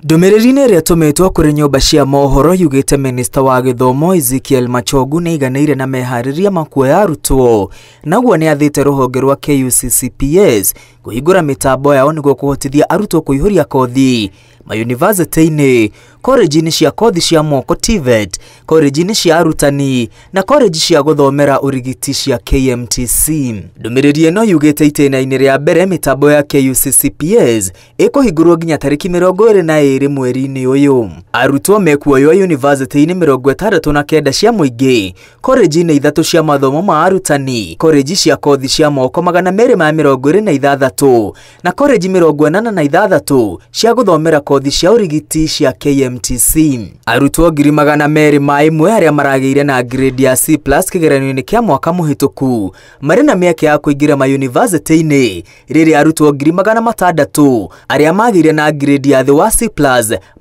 Ndũmĩrĩri-inĩ ĩrĩa ĩtũmĩtwo kũrĩ nyũmba cia mohoro yugĩte minista wa gĩthomo Ezekiel Machogu nĩ aiganĩire na meharĩria ma kuoya arutwo, naguo nĩ athĩte rũhonge rwa KUCCPS kũhingũra mĩtambo yao nĩguo kũhotithia arutwo kũihũria kothi mayunivasĩtĩ-inĩ, koreji-inĩ cia kothi cia moko TVET, koreji-inĩ cia arutani na koreji cia gũthomera ũrigiti cia KMTC. Ndũmĩrĩri ĩno yugĩte itĩna-inĩ rĩa mbere mĩtambo ya KUCCPS ĩkũhingũrwo nginya tarĩki 22 mweri-inĩ ũyũ. Arutwo mekuoywo yunivasĩtĩ-inĩ 69 cia mũingĩ, koreji-inĩ 3 cia mathomo ma arutani, koreji cia kothi cia moko 226 na koreji 86 cia gũthomera kothi cia ũrigiti cia KMTC. Arutwo 201,000 arĩa maragĩire na grade ya C+ kĩgeranio-inĩ kĩa mwaka mũhĩtũku marĩ na mĩeke ya kũingĩra mayunivasĩtĩ-inĩ, rĩrĩa arutwo 600,000 arĩa magĩire na grade ya thĩ wa C+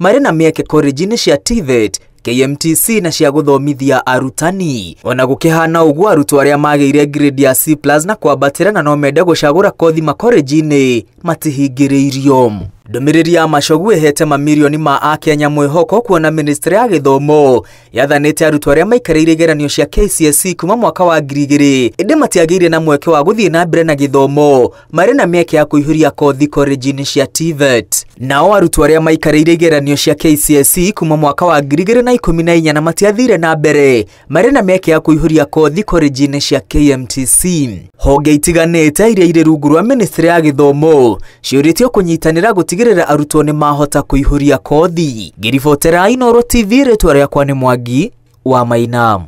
marĩ na mĩeke koreji-inĩ cia TVET, KMTC na cia gũthomithia arutani. Ona gũkĩhana ũguo, arutwo arĩa magĩire grade ya C+ na kwambatĩra na no mende gũcagũra kothi makoreji-inĩ matihingĩrĩirio. Ndũmĩrĩri ya Machogu ĩhete mamirioni ma akenya mwĩhoko kuona ministry ya gĩthomo yathanĩte arutwo arĩa maikarĩire igeranio cia KCSE kuma mwaka wa 2000 ĩndĩ matiagĩire na mweke wa gũthiĩ na mbere na gĩthomo marĩ na mĩeke ya kũihũria kothi koreji-inĩ cia TVET. Nao arutwo arĩa maikarĩire igeranio cia KCSE kuma mwaka wa 2014 na matiathire na mbere marĩ na mĩeke ya kũihũria kothi koreji-inĩ cia KMTC. Honge itiganĩte iria irĩ rungu rwa ministry ya gĩthomo ciũrĩtio kũnyitanĩra gũtigĩrĩra arutwo nĩ mahota kũihũria kothi. Ngĩribotera Inooro TV, rĩtwa rĩakwa nĩ Mwangi wa Maina.